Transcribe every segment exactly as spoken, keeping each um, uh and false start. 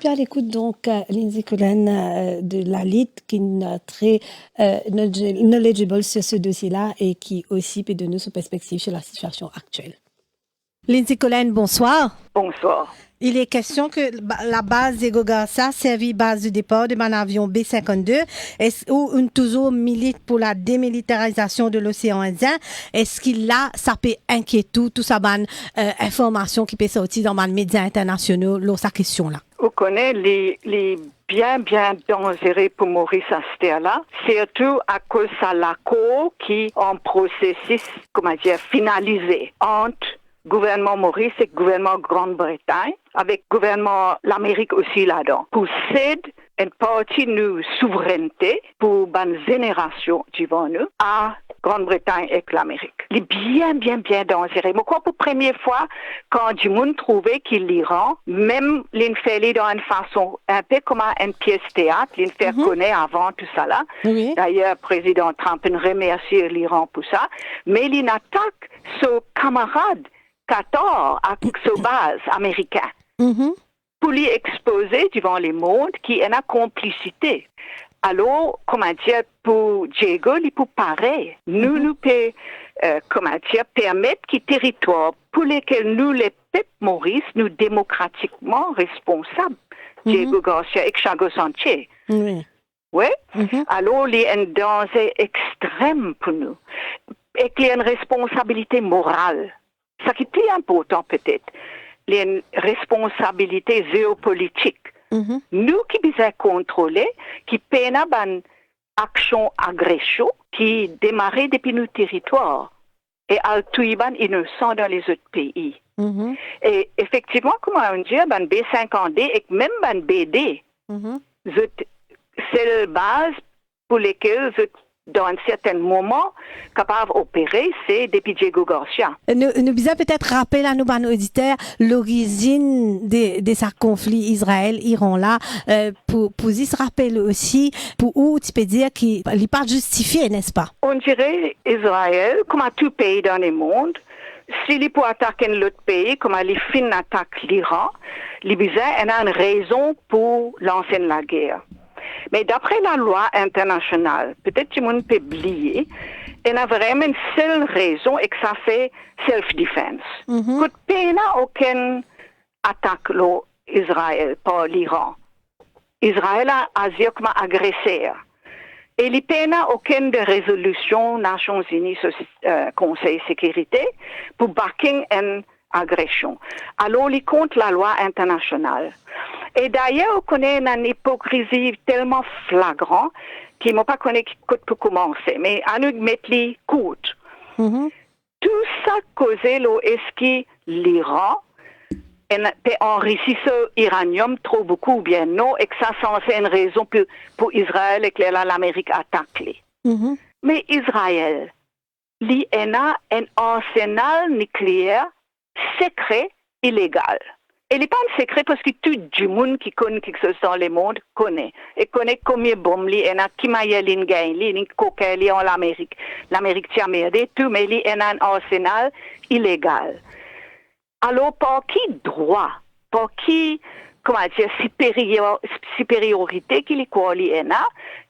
Tu es à l'écoute donc, euh, Lindsay Collen, euh, de la Lite, qui est, euh, très, euh, knowledge-, knowledgeable sur ce dossier-là et qui aussi peut donner son perspective sur la situation actuelle. Lindsay Collen, bonsoir. Bonsoir. Il est question que ba-, la base Diego Garcia servi base de départ de bann avion B cinquante-deux. Est-ce, ou, ou toujours milite pour la démilitarisation de l'océan Indien? Eski la, sa pe inkiet ou, tou sa bann, euh, informasion ki pe sorti dan bann media internasional lor sa kestion-la? Ou kone, li, li bien, bien danzere pou Moris aster la, sirtou akoz sa lakor ki an prosesis, kouma dir, finalize ant gouvernman Moris ek gouvernman Gran Bretagn, avek gouvernman Lamerik osi ladan, pou sed enn parti nou souvrennte pou bann zenerasion divan nou a Gran Bretagn ek Lamerik. Li bien, bien, bien danzere. Mo krwar pou premie fwa, kan dimoun trouve ki Liran, mem li'nn fer li dan enn fason inpe kouma enn pies teat, li'nn fer Mhm. kone avan tou sa la. Wi. Dayer, Prezidan Trump inn remersie Liran pou sa, me li'nn atak so kamarad Qatar ak so baz amerikin. Mhm. Pou li expoze divan lemond ki ena konplisite. Alor, kouma dir, pou Diego, li pou pare. Nou, Mhm. nou pe, euh, kouma dir, permet ki teritwar pou lekel nou, lepep Moris, nou demokratikman responsab, Mhm. Diego Garcia ek Chago Sánchez. Wi. Wi? Mhm. Alor, li enn danze extrem pou nou. Ek li enn responsabilite moral. Sa ki pli inportan petet, li enn responsabilite zeopolitik. Mhm. Nou ki bizin kontrole ki pena bann aksion agresion ki demare depi nou teritwar e al touy bann inosan dan lezot pei. Mhm. E efektivman, kouma nou dir, bann B cinquante-deux ek mem bann B deux, Mhm. zot sel baz pou lekel zot, dan enn sertenn moman, kapav opere, se depi Diego Garcia. Nou, nou bizin petet rapel a nou bann oditer lorizinn de, de sa konfli Izrael-Iran la, euh, pou, pou zis rapel osi, pou ou, ti pe dir ki li pa zistifie, nespa? On dirait Izrael, kouma tou pei dan lemond, si li pou atak enn lot pei, kouma li finn atak Liran, li bizin ena enn rezon pou lans enn lager. Me dapre lalwa internasional, petet dimoun pe bliye, ena vremem enn sel rezon, ek sa se self-defense. Mhm. Kot pena okenn atak lor Izrael par Liran. Izrael a azir kouma agreser. E li pena okenn de rezolision Nasion Ini so, euh, Konsey Sekirite pou backing enn agresion. Alor, li kont lalwa internasional. E dayer, ou kone, ena enn ipokrizi telman flagran ki mo pa kone ki kot pou koumanse. Me anou met li kourt. Mhm. Tou sa koze lor eski Liran enn, pe anrisi so iraniom tro boukou oubien non, ek sa sanse enn rezon pou, pou Izrael ek lerla Lamerik atak li. Mhm. Me Izrael, li ena enn arsenal nikleer sekre, ilegal. E li pa enn sekre parski tou dimoun ki konn kiksoz dan lemond kone. E kone konbien bonm li ena, ki manier li'nn gagn li, li'nn kokin li an Lamerik. Lamerik ti anmerde tou, me li ena enn arsenal ilegal. Alor, par ki drwa, par ki, kouma dir, siperior-, siperiorite ki li krwar li ena,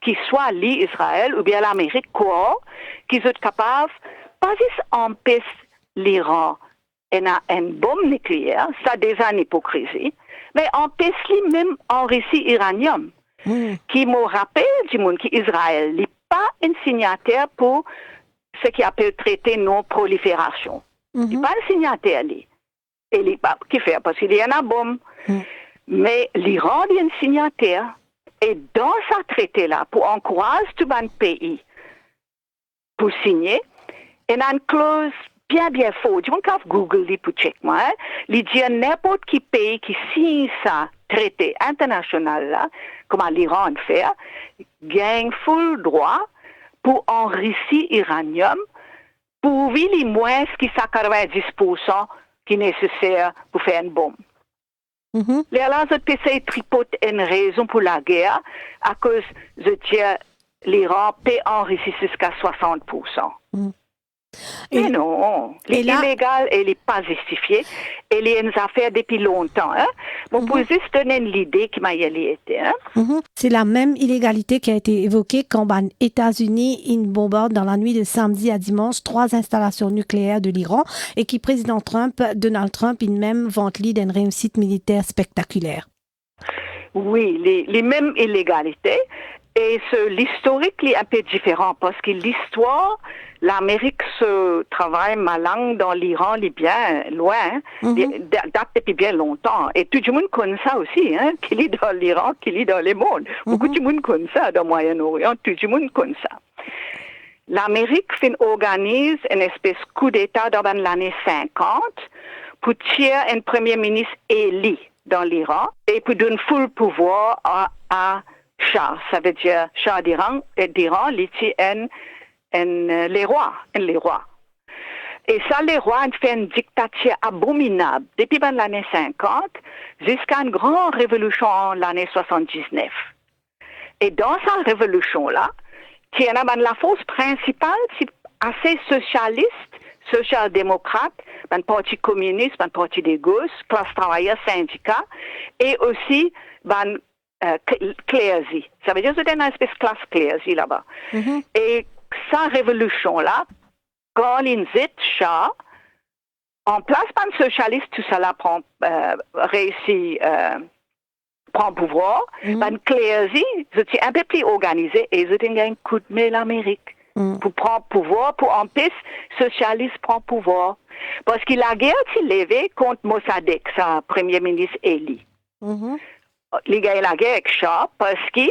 ki swa li, Izrael, oubien Lamerik krwar ki zot kapav pa zis anpes Liran ena enn bonm nikleer, sa deza enn ipokrizi, me anpes li mem anrisi iraniom, Hmm. ki mo rapel dimoun ki Izrael, li pa enn signater pou seki apel trete non-proliferasion. Li Mhm. pa enn signater li. E li pa, kifer, parski li ena bonm. Hmm. Me Liran, li enn signater. E dan sa trete la, pou ankouraz tou bann pei pou signe, ena enn kloz bien, bien for. Dimoun kav Google li pou check mwa, hein. Li dir ninport ki pei ki sign sa trete internasional la, kouma Liran fer, gagn full drwa pou anrisi iraniom, pourvi li mwins ki sa katrovin-dis poursan ki neseser pou fer enn bonm. Mhm. Lerla zot pe sey tripot enn rezon pou lager, akoz zot dir Liran pe anrisi ziska swasant poursan. Mhm. E, me non, li e la ilegal e li pa zistifie, e li enn zafer depi lontan, hein. Bon, pou, mhm, zis donn enn lide ki mannyer li ete, hein. Mhm. Se lamem ilegalite ki a ete evoke kan bann Etazini inn bonbard dan lanwit de samdi a dimans trwa instalasion nikleer de Liran e ki Prezidan Trump, Donald Trump, inn mem vant li d'enn reysit militer spektakiler. Wi, li, li mem ilegalite, e so listorik li enpe diferan, parski listwar Lamerik so travay malang dan Liran, li bien lwin, mhm, li da-, dat depi bien lontan, e tou dimoun konn sa osi, hein, ki li dan Liran, ki li dan lemond. Boukou, mhm, dimoun konn sa, dan Mwayen Orian, tou dimoun konn sa. Lamerik finn organiz enn espes koudeta dan bann lane sinkant pou tir enn premie minis eli dan Liran e pou donn full pouvwar a, a Shah, savedir Shah d'Iran, e d'Iran, li ti enn, enn, eh, lerwa, enn lerwa. E sa lerwa inn fer enn diktatir abominab depi bann lane sinkant ziska enn gran revolision lane swasann-diznef. E dan sa revolision la, ti ena bann lafors prinsipal ti ase sosialis, sosial demokrat, bann parti kominis, bann parti de gos, klas travayer, sindika, e osi bann, eh, kl-, klerzi. Savedir zot ena enn espes klas klerzi laba. Mhm. E sa revolision la, kan linn zet Shah, anplas bann sosialis tousala pran, eh, reysi, eh, pran pouvwar, mhm, bann klerzi, zot ti enpe pli organize e zot inn gagn koudme Lamerik, mhm, pou pran pouvwar, pou anpes sosialis pran pouvwar. Parski lager ti leve kont Mossadegh, sa premie minis eli. Mhm. Li gagn lager ek Shah parski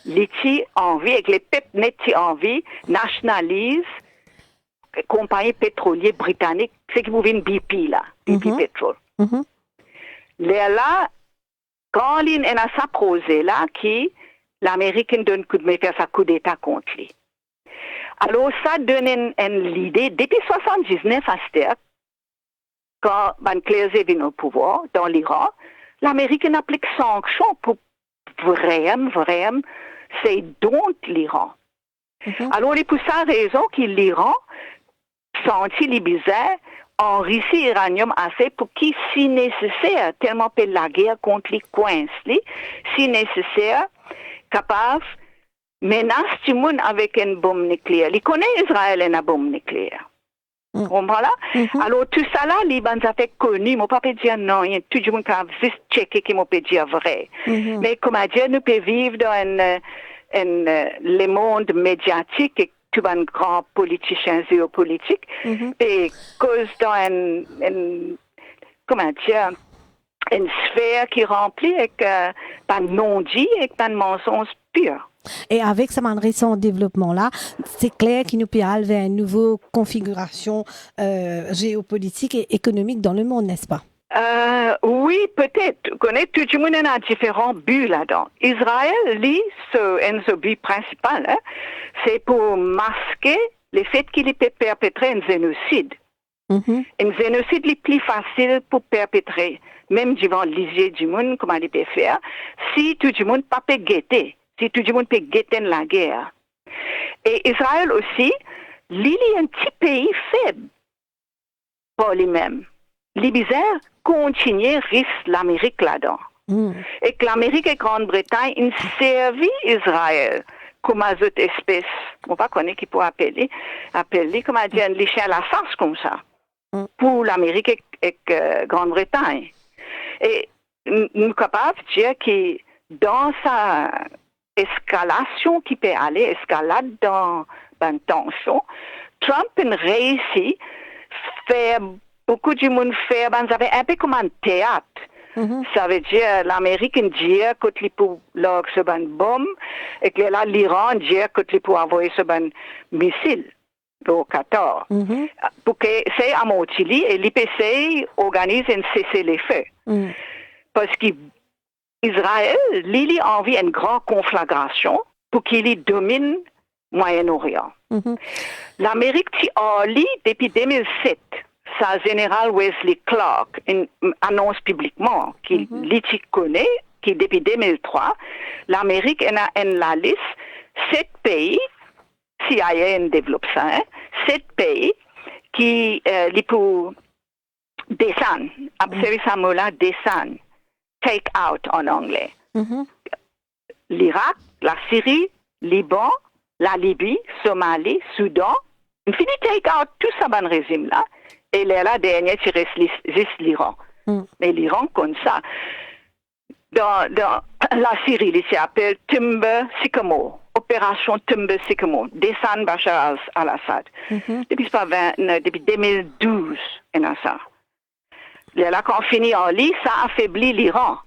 li ti anvi, ek lepep net ti anvi nasionaliz konpagni petrolie britanik, seki pou vinn B P la, B P, mhm, Petrol. Mhm. Lerla, kan linn ena sa proze la ki Lamerik inn donn koudme fer sa koudeta kont li. Alor, sa donn enn, enn lide, depi swasann-diznef aster, kan bann klerzi vinn o pouvwar dan Liran, Lamerik inn aplik sanksion pou vrem, vrem sey daunt Liran. Mhm. Alor, li pou sa rezon ki Liran santi li bizin anrisi iraniom ase pou ki, si neseser, telman pe lager kont li, kwins li, si neseser, kapav menas dimoun avek enn bonm nikleer. Li kone Izrael ena bonm nikleer. Mm. Konpran la? Mhm. Alor, tousala, li bann zafer koni, mo pa pe dir nanye, tou dimoun kapav zis tcheke ki mo pe dir vre. Mhm. Me koumadir, nou pe viv dan enn, enn, eh, lemond mediatik, ek tou bann gran politisien zeopolitik, mhm, pe koz dan enn, enn, koumadir, enn sfer ki ranpli ek, eh, bann nondir, ek bann mansonz pir. E avek sa bann resan devlopman la, se kler ki nou pe al ver enn nouvo konfigirasion, eh, zeopolitik e ekonomik dan lemond, nespa? Eh, wi, petet. Ou kone, tou dimoun ena diferan bi ladan. Izrael, li, so, enn so bi prinsipal, eh, se pou maske lefet ki li pe perpetre enn zenosid. Mhm. Enn zenosid li pli fasil pou perpetre, mem divan lizie dimoun, kouma li pe fer, si tou dimoun pa pe gete, si tou dimoun pe gete enn lager. E Izrael osi, li, li enn ti pei feb par limem. Li bizin kontigne ris Lamerik ladan. Mm. Ek Lamerik ek Grann Bretagn inn servi Izrael kouma zot espes, mo pa kone ki pou apel li, apel li, koumadir, enn lisien lasas koumsa, mm, pou Lamerik ek, ek, eh, Grann Bretagn. E n-, nou kapav dir ki dan sa eskalasion ki pe ale, eskalad dan bann tansion, Trump inn reysi fer boukou dimoun fer bann zafer enpe kouma enn teat. Mhm. Savedir, Lamerik inn dir kot li pou larg so bann bonm, ek lerla Liran inn dir kot li pou avoy so bann misil lor Qatar. Mhm. Pou ke sey amorti li, e li pe sey organiz enn sese lefe. Mhm. Parski Izrael, li, li anvi enn gran konflagrasion pou ki li dominn Mwayen Orian. Mhm. Lamerik ti ar li depi de mil set, sa Zeneral Wesley Clark inn anons piblikman ki, mhm, li ti kone ki depi de mil trwa, Lamerik ena enn lalis set pei, C I A inn devlop sa, hein, set pei ki, eh, li pou desann, observe sa mo la, desann, take out an angle. Mhm. Lirak, Lasiri, Liban, Lalibi, Somali, Soudan, fini take out tou sa bann rezim la, e lerla dernie ti res li, zis Liran. Mm. Me Liran koumsa, dan, dan Lasiri, li ti apel Timber Sycamore, Operasion Timber Sycamore, desann Bashar al-, al-Assad. Mhm. Depi sa vin, depi de mil douz, ena sa. Lerla kan fini ar li, sa afebli Liran.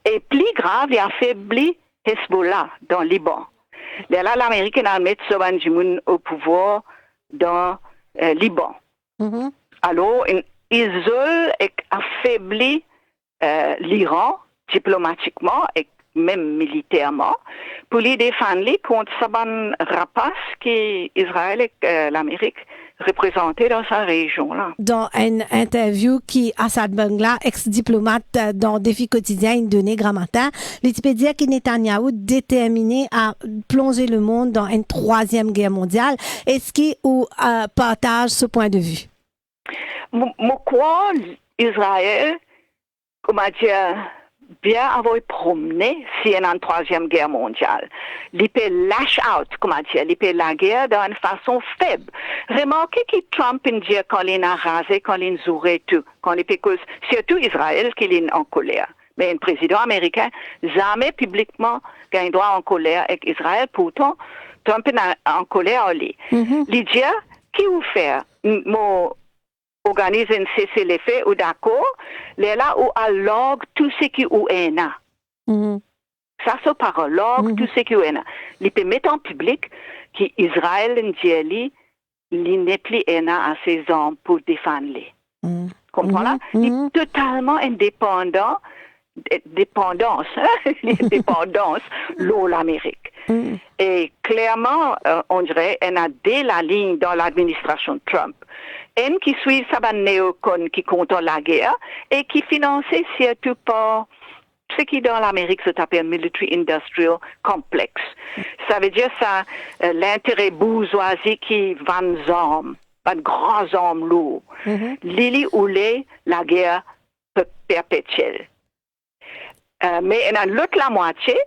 E pli grav, li afebli Hezbollah dan Liban. Lerla Lamerik ena met so bann dimoun o pouvwar dan, eh, Liban. Mhm. Alor, inn izol ek afebli, eh, Liran diplomatikman ek mem militerman, pou li defann li kont sa bann rapas ki Izrael ek, eh, Lamerik reprezante dan sa rezion la. Dan enn interview ki Asad Bangla, ex-diplomat, eh, dan Defi Kotidien, inn done gramatin, li ti pe dir ki Netanyahu determine a plonze lemond dan enn trwaziem ger mondial. Eski ou, eh, partaz so pwin de vi? Mo, mo krwar Izrael, koumadir, bien avoy promne si ena enn trwaziem ger mondial. Li pe lash out, koumadir, li pe lager dan enn fason feb. Remarke ki Trump inn dir kan linn araze, kan linn zoure tou, kan li pe koz, sirtou Izrael ki linn ankoler. Me enn prezidan amerikin zame piblikman gagn drwa ankoler ek Izrael, pourtan Trump inn ankoler ar li. Mhm. Li dir, ki ou fer? M-, mo organiz enn sese-le-fe, ou dakor, lerla ou al larg tou seki ou ena. Mhm. Sa so parol, larg Mhm. tou seki ou ena. Li pe met an piblik ki Izrael inn dir li, li nepli ena ase zarm pou defann li. Mhm. Konpran la? Mhm. Li Mhm. totalman indepandan, de-, depandans, li depandans lor Lamerik. Mhm. E klerman, eh, on dire, ena de lalign dan ladministrasion Trump. Enn ki swiv sa bann neokon ki kontan lager e ki finanse sirtou par seki dan Lamerik zot apel military industrial complex. Savedir sa, eh, lintere bourzwazi ki vann zarm, bann gran zarm lour. Mhm. Li, li oule lager pe-, perpetiel. Eh, me ena lot lamwatie,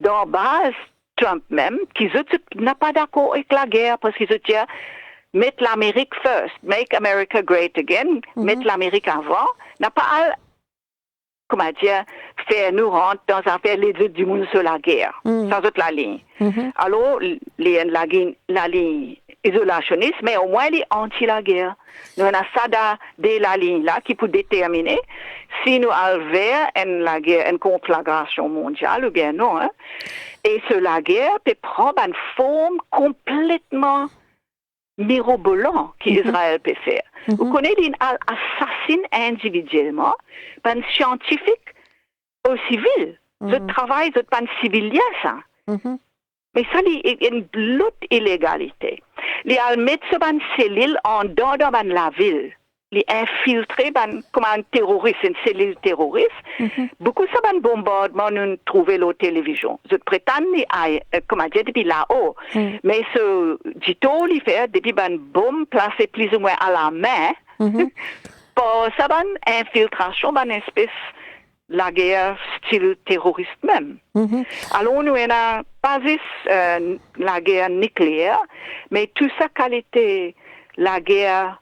dan baz Trump mem, ki zot, zot napa dakor ek lager, parski zot dir, met Lamerik first, make America great again, Mhm. met Lamerik avan, napa al, koumadir, fer nou rant dan zafer lezot dimoun so lager. Mhm. Sa zot lalign. Mhm. Alor, li enn lalign, lalign izolasionis, me omwin li anti-lager. Nou ena sa de lalign la ki pou determine si nou al ver enn lager, enn konflagrasion mondial oubien non, en. E so lager pe pran bann form konpletman mirobolan ki Mhm. Izrael pe fer. Mhm. Ou kone, li al asasin individielman bann siantifik o sivil. Zot Mhm. travay, zot bann sivilien sa. Mhm. Me sa, li e-, enn lot ilegalite. Li al met so bann selil andan dan bann lavil. Li infiltre bann, kouma enn teroris, enn selil teroris. Mhm. Boukou sa bann bonbardman nou trouve lor televizion. Zot pretann li al, eh, koumadir, depi lao. Mm. Me so ditor li fer depi bann bonm plase plizoumwin alame, Mhm. par sa bann infiltrasion, bann espes lager stil teroris mem. Mhm. Alor nou ena pa zis, eh, lager nikleer, me tou sa kalite lager,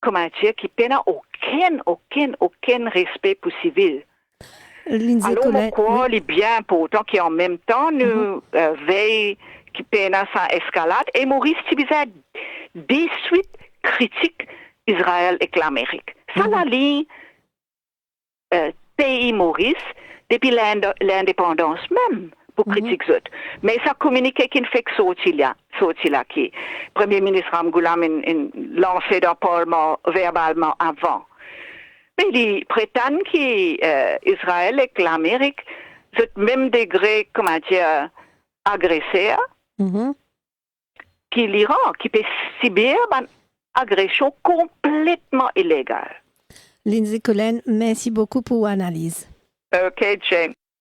koumadir, ki pena okenn, okenn, okenn respe pou sivil. Lindsay Alor, mo Colin, krwar wi. Li bien inportan ki an mem tan nou, Mhm. eh, vey ki pena sa eskalad. E Moris ti bizin deswit kritik Izrael ek Lamerik. Sa Mhm. lalign eh, pei Moris depi lind-, lindepandans mem pou Mhm. kritik zot. Me sa kominike ki'nn fek sorti la, sorti la ki Premie Minis Ramgoolam inn, inn lanse dan Parlman verbalman avan. Me li pretann ki, eh, Izrael ek Lamerik, zot mem degre, koumadir, agreser, Mhm. ki Liran, ki pe sibir bann agresion konpletman ilegal. Lindsay Colin, mersi boukou pou ou analiz. Ok, Jane.